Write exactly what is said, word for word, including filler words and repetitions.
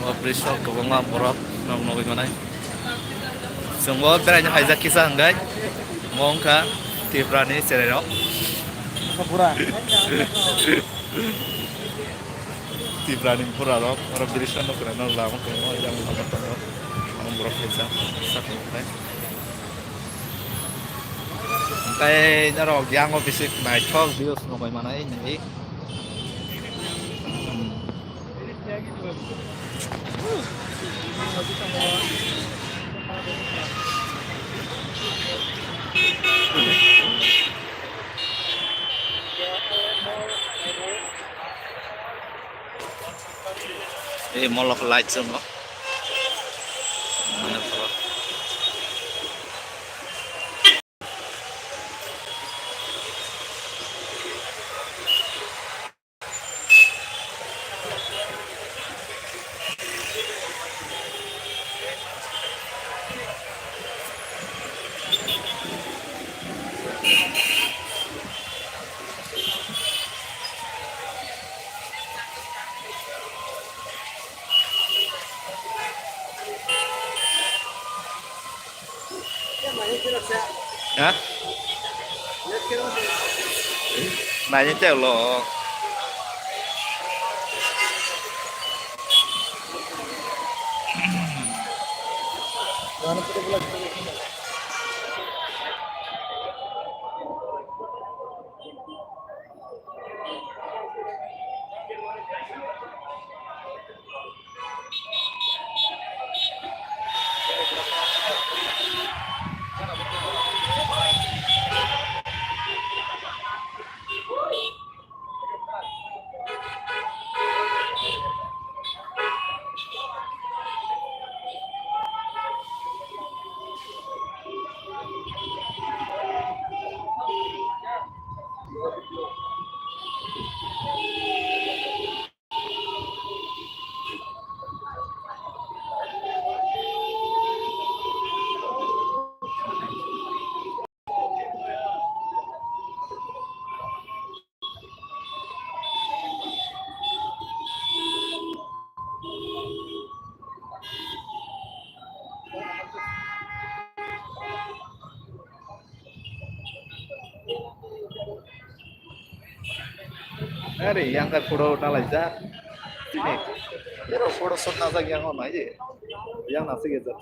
O bridge o kwbangma borok nog nugwi manai. Chwngbo beraina phaijak kisa hwnkhe. Mo wngkha Tripura ni cherai rok. Tripura ni bura rok oro bridge o nukra no lama kwbangma yang lama tongo. Ang borok phaijak sakni phai. Tei norok yang o bisi naithok views nugwi manai nini. Eh, molok light chwngo. Ha? Naini tei ulo. Are, yang kai photo na laijak. Sini. Ero photo shoot na jak yang o nai je. Yang na sige jat.